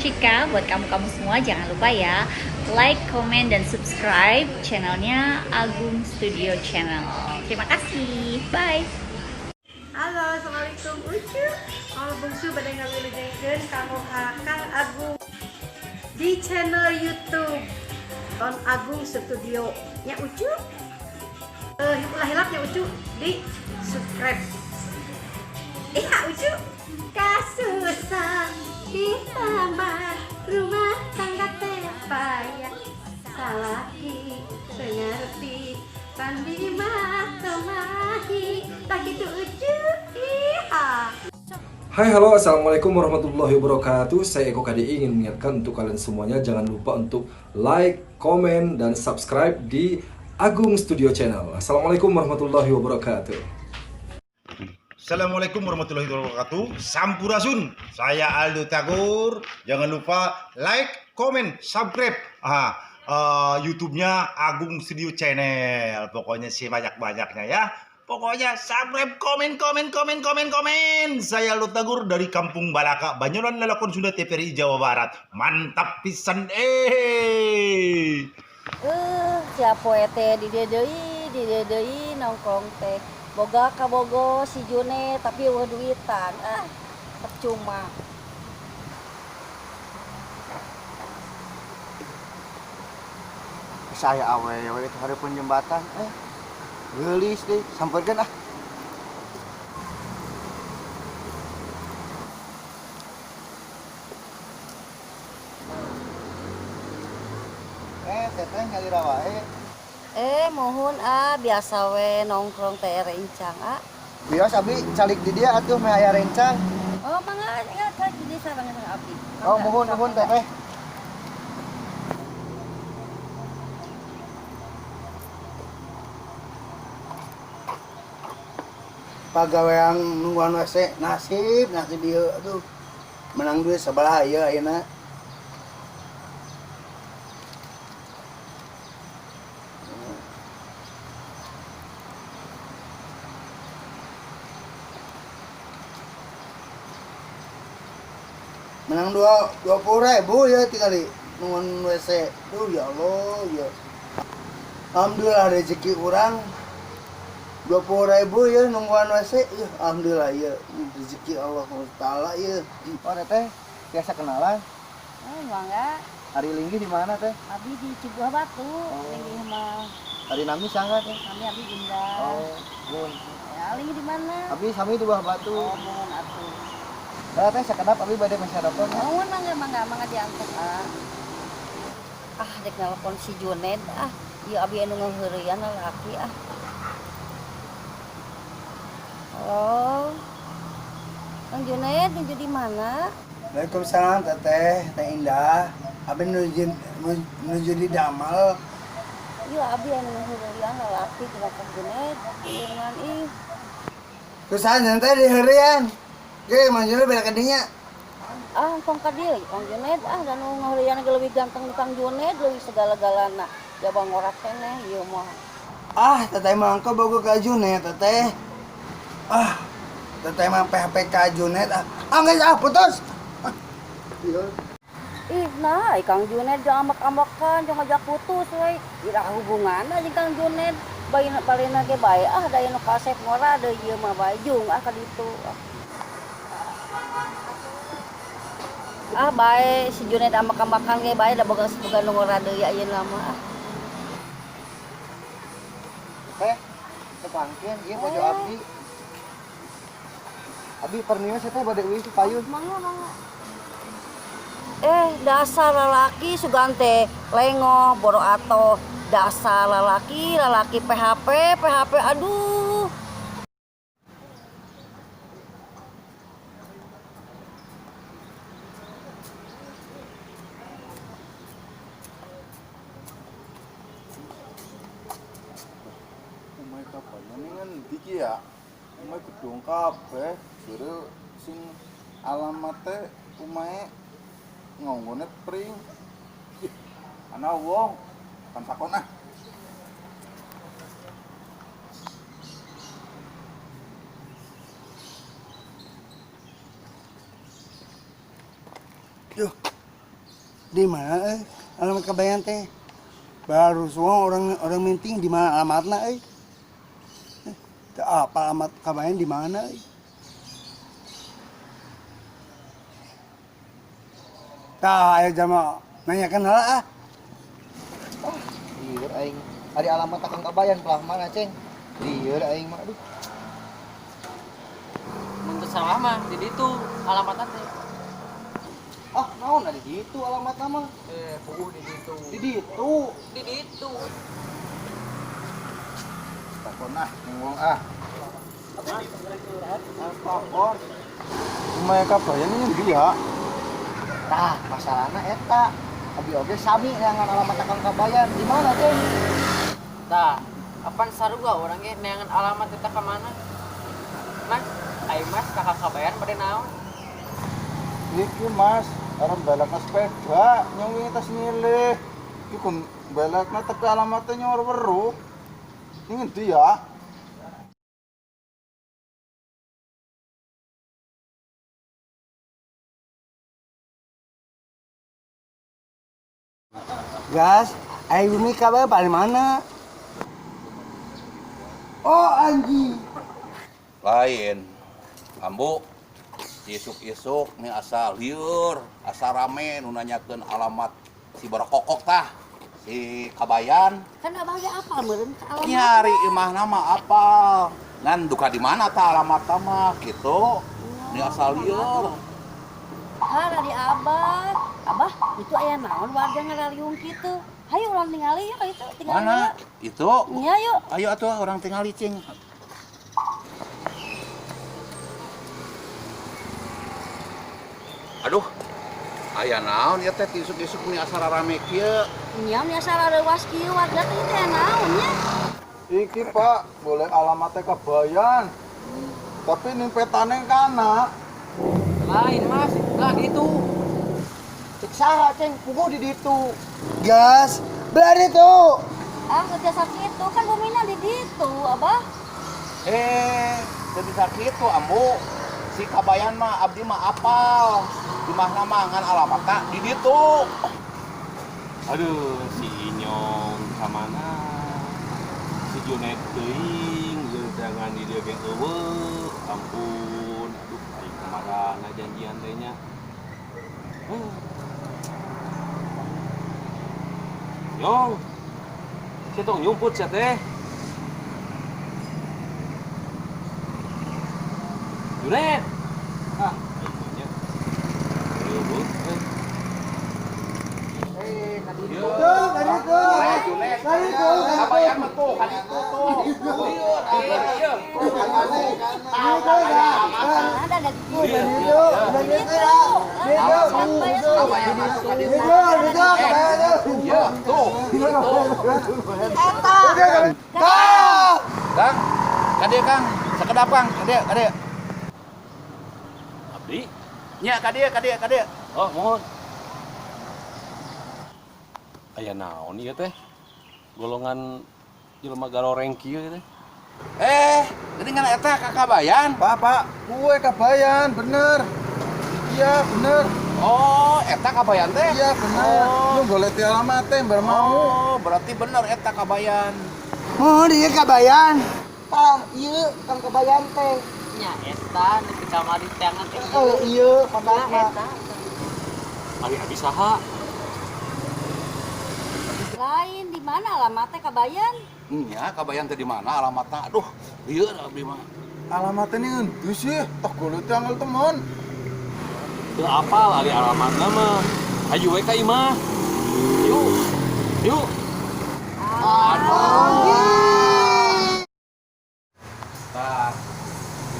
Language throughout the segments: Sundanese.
Chika. Buat kamu-kamu semua jangan lupa ya like, comment, dan subscribe channelnya Agung Studio Channel. Terima kasih, bye. Halo, assalamualaikum Ucu. Kalau bungsu bade ngawilujengkeun kanggo ka Kang Agung di channel YouTube Ton Agung Studio nya Ucu. Ulah hilap nya Ucu di subscribe. Iya Ucu. Kasusah di kamar rumah tangga teh payah salaki teu ngarti pandi mah kumahi tah kitu Ucu. Iya. Hai, halo, assalamualaikum warahmatullahi wabarakatuh. Saya Eko KDI ingin mengingatkan untuk kalian semuanya jangan lupa untuk like, komen, dan subscribe di Agung Studio Channel. Assalamualaikum warahmatullahi wabarakatuh. Assalamualaikum warahmatullahi wabarakatuh. Sampurasun. Saya Aldo Tagor. Jangan lupa like, comment, subscribe. YouTube-nya Agung Studio Channel. Pokoknya sih banyak-banyaknya ya. Pokoknya subscribe, komen, komen, komen, komen, komen. Saya Aldo Tagor dari Kampung Balaka, Banyolan, Lalakon, Sunda, TVRI, Jawa Barat. Mantap pisan eh. Siapa teh di dieu deui nongkrong teh. Boga kabogo si June tapi eueuh duitan. Ah, percuma. Saya awewe itu hareupeun jembatan geulis deui sampeurkeun ah. Teteh nyalira wae. Mohon ah, biasa we nongkrong teh rencang ah. Bios abi calik di dia atuh meh aya rencang. Oh, mangga ya calik di desa sareng abdi. Oh, muhun muhun teteh. Pagawean nungguan WC nasib nasib ieu aduh menang duit sabaraha ieu ayeuna. Menang 20.000 ya tinggali nungguan WC. Duh ya Allah ya. Alhamdulillah rezeki urang 20.000 ya nungguan WC ya. Alhamdulillah ya rezeki Allah Taala ya. Oh teteh biasa kenalan. Oh, mangga. Ari linggih di mana teh? Abi di Cibuah Batu, Oh. Linggih mah. Ari nami saha teh? Kami abi Indah. Oh, mun. Ya, linggih di mana? Abi sami di Buah Batu. Oh, mun atuh. Nah, teh sakedap abi bade meser telepon. Mohon mangga mangga mangga diangkat ah. Ah, dek nelpon si Juned ah. Ieu abi anu ngaheureyan lalaki ah. Halo. Kang Juned, nuju di mana? Waalaikumsalam teteh, Teh Indah. Abi nuju di damal. Ieu abi anu ngaheureyan lalaki cenah Kang Juned. Tulungan ih. Kusaha teh diheureuyan? Ge Mang Juned beda ka dinya. Ah, tong ka dieu Kang Juned ah da nu ngaheureyan ge leuwih ganteng Kang Juned leuwih segala-galana. Jaba ngorak keneh ieu mah. Ah, teteh mah engko bogo ka Juned teteh. Ah, teteh mah PHP ka Juned ah. Ah geus ah putus. Ah. Ieu. Ih, nah, Kang Juned jangan ambek-ambekan, jangan ngajak putus we. Ira hubunganna jeung Kang Juned. Bae palena ge bae ah da nu kasep ngora deui ieu mah bae jung ah ka ditu. Ah bae si Juned ambek-ambekan ge bae da boga boga nu ngora deui ayeuna mah ah. Teh, tepangkeun ieu bojo abdi. Abi pernios teh bade uih ti payun. Mangga mangga. Dasar lalaki sugan teh lengoh boro atoh. Dasar lalaki, lalaki PHP, PHP aduh. Omahe kapan ngendi ki ya? Omahe gedhong kabeh, jere sing alamate omahe ngonggone pring. Ih, ana wong, kan takon ah. Duh, Di mana eh? Alamat Kabayan teh? Baru semua orang orang minting di mana alamatna eh? Teu apa alamat Kabayan di mana eh? Tah, aya jama nanyakan heula ah. Lieur aing. Ari alamat Akang Kabayan pelah mana, Ceng? Lieur aing mah aduh. Mun teu salah mah di ditu alamatna teh. Ah, naon ada di ditu alamatna mah? Eh, puguh di ditu. Di ditu. Di ditu. Takon ah, ning wong ah. Takon. Omahe Kabayan ini ndi ya? Tah, masalahna eta. Abi oge sami neangan alamat Akang Kabayan. Di mana, Ceng? Tah, apan sarua urang ge neangan alamat eta ka mana? Mas, ai Mas kakak Kabayan bade naon? Iki Mas, arep balekna sepeda, nyong wingi tas milih. Iki kon balekna tapi alamatnya nyong ora weruh. Ini ngendi ya? Gas, ayo bumi Kabayan paling mana? Oh anjing. Lain ambu isuk-isuk nih asa lieur asa rame nu nanyakeun alamat si Barokokok tah si Kabayan. Kan abah ge apal meureun ka alamat. Nyari imahna mah apal ngan duka di mana tah alamat mah gitu nih asa lieur. Ah, dari abah. Abah, itu aya naon warga ngarariung kitu. Hayu urang tingali yuk itu, tingali. Mana itu? Iya yuk. Ayo atuh urang tingali cing. Aduh, aya naon ya teh isuk-isuk nih asa rame kieu. Nya asa rareuwas kieu warga teh teh naon nya? Iki Pak, boleh alamatnya Kabayan. Tapi ning petane kana. Lain Mas, lah ditu. Cek saha, Ceng? Puguh di ditu. Gas, belah itu. Ah, teu sakitu kan bumina di ditu, abah. Eh, teu bisa kitu ambu. Si Kabayan mah abdi mah apal. Di mana mah ngan alamatna di ditu. Aduh, si Inyong kamana? Si Junet teuing, jeung jangan di dieu ge eueuh. Ampun, aduh aing kamarana janjian teh nya. Yong. Sia tong nyumput sia teh. Junet. Ah, aing mah nya. Eueuh euy. Eh, ka ditu. Tuh, ka ditu. Junet. Ka ditu. Kabayan mah tuh, ka ditu tuh. Lieur, ieu. Itu ya. Ada ada di ditu. Itu, udah gitu ya. Itu, itu. Itu, itu, Kabayan tuh. Iya, tuh. Eta. Kang. Kang, ka dieu Kang, sakedap Kang, ka dieu, ka dieu. Abdi. Nya ka dieu, ka dieu, ka dieu. Oh, mohon. Aya naon ieu teh? Golongan jelema garoreng kieu teh. Eh, jadi ngan eta ka Kabayan. Pak, Pak, kue Kabayan, bener. Iya, bener. Oh, eta Kabayan teh? Iya, bener. Oh. Lu boleh ti alamatnya, bar mau. Oh, berarti bener eta Kabayan. Oh, dia Kabayan. Tah, ieu Kang Kabayan teh. Nya eta nu kamari tangan teh. Eh, ieu kontakna. Eta. Ari abi saha? Lain di mana alamatnya Kabayan? Nya, Kabayan teh di mana alamatna? Aduh, lieur abdi mah. Alamatnya ini ngendi sih? Tok golek angel temen. Teu apal ari alamatna mah. Hayu we ka imah. Yuk. Yuk. Tah,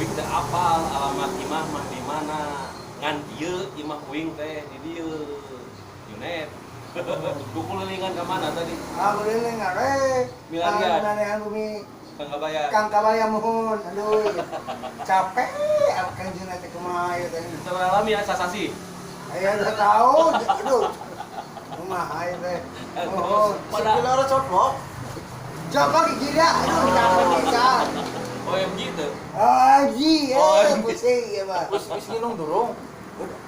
uing teu apal alamat imah mah di mana. Ngan ieu imah uing teh di dieu. Junet. Kukulilingan ka mana tadi? Ah, kuliling are. Milarian. Milarian bumi. Kang Kabayan. Kang Kabayan mohon. Aduh. Capek Kang Junet teh kumaha ieu teh. Sabaraha lami ya sasasi? Aya dua tahun. Aduh. Kumaha ieu teh. Mohon. Pada Sikile ora coplok. Coba gila, aduh capek pisan. OMG teu. OMG, OMG. pusing ya, Pak. Wis wis nginung durung?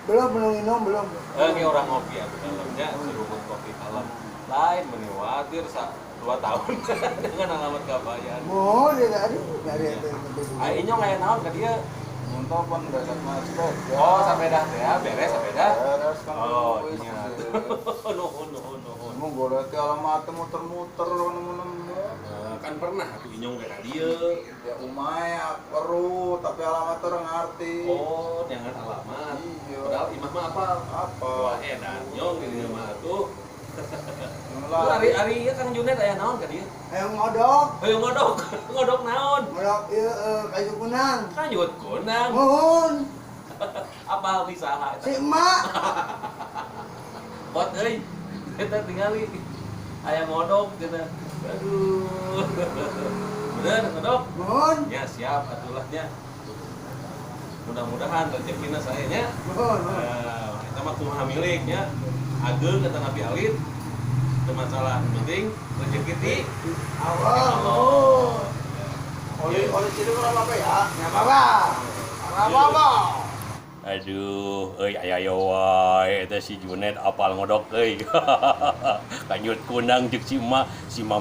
Belum belum minum belum. Eh, urang ngopi atuh dalamnya, seruput kopi kalem. Lain meni watir sa 2 tahun dengan alamat Kabayan. Oh, dia aduh, dari itu. Ai inyong aya naon ka dieu? Muntah pan belakna sepeda. Oh, sepeda teh ya, beres sepeda. Beres kan. Oh, iya. Nuhun nuhun nuhun. Mau golek alamat muter-muter nemu-nemu. Kan pernah atuh inyong ge ka dieu. Ya umay perlu, tapi alamat orang ngerti. Oh, jangan alamat. Iya. Padahal imah mah apal. Apa? Wah, edan nyong di dieu mah atuh. Lu ari ieu Kang Junet aya naon ka dieu? Ayo ngodok. Ayo ngodok. Ngodok naon? Ngodok ieu kayu kunang. Kayu kunang. Nuhun. Apal di saha eta? Si emak. Bot euy. Eta tingali. Aya ngodok cenah. Aduh. Bener ngodok? Nuhun. Ya siap atulah nya. Mudah-mudahan rezekina saya nya. Nuhun. Nah, eta mah kumaha miliknya. Ageung kata Nabi Alit. Teu masalah, penting rezeki ti Allah. Allah. Oleh oleh sini kurang apa ya? Enggak apa-apa. Enggak apa-apa. Aduh, euy aya wae eta si Junet apal ngodok euy. Kanyut kunang jeung si emak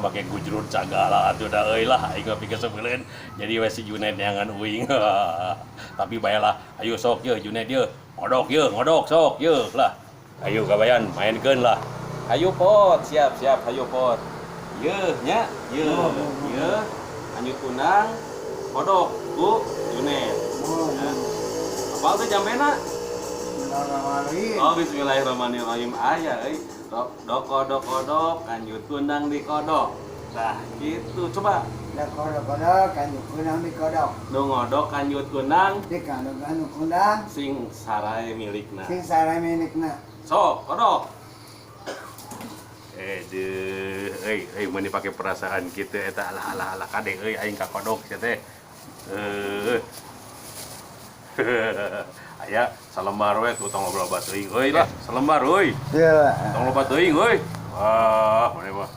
make gujrut sagala atuh da euy lah aing mah pikasebeuleun. Jadi we si Junet neangan uing. Tapi bae lah, ayo sok ye Junet ye, ngodok ye, ngodok sok ye lah. Ayo Kabayan mainkeun lah. Ayo pot, siap siap ayo pot. Ye nya, ye, ye. Kanyut kunang, kodok ku Junet. Ya. Apal teh jambena? Bismillahirrahmanirrahim. Oh, bismillahirrahmanirrahim. Aya euy. Dok kodok kodok kanyut kunang di kodok. Nah, gitu. Coba. Dok kodok kodok kanyut kunang di kodok. Nu ngodok kanyut kunang di kanyut kanyut kunang sing sarai milikna. Sing sarai milikna. Sok, kodok. Deuh, euy, euy mun dipake perasaan kitu eta alah alah alah kade euy aing ka kodok sia teh. Aya salembar we tuh tong loba-loba teuing euy lah, salembar euy. Iya. Tong loba teuing euy. Wah, mana mah.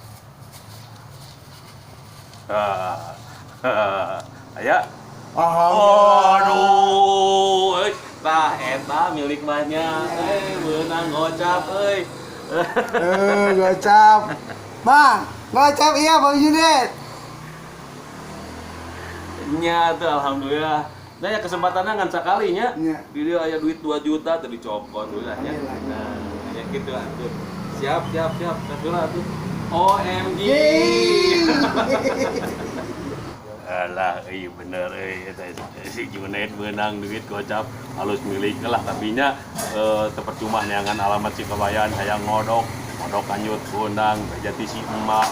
Aya. Alhamdulillah. Aduh, euy. Tah eta milik banyak. Euy, beunang gocap euy. Gocap. Bang, gocap iya Bang Junet. Nya tuh alhamdulillah. Nah ya kesempatannya ngan sakali nya. Nya. Di dieu aya duit 2 juta teu dicokot ulah nya. Nah, nya kitu atuh. Siap siap siap. Atuh atuh. OMG. Alah, euy bener euy eta si Junet beunang duit gocap halus milik lah tapi nya teu percuma neangan alamat si Kabayan hayang ngodok, ngodok kanyut kundang jati si emak.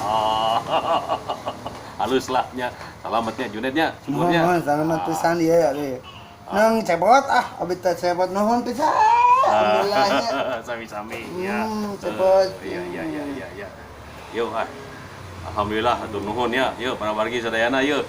Halus lah nya. Salametnya Junetnya, syukurnya. Nuhun, salamet pisan ieu ya. Nang cebot ah, abi teh cebot nuhun pisan. Alhamdulillah nya. Sami-sami ya. Cebot. Iya iya iya iya iya. Yo ah. Alhamdulillah hatur nuhun ya. Yo para wargi sadayana yo.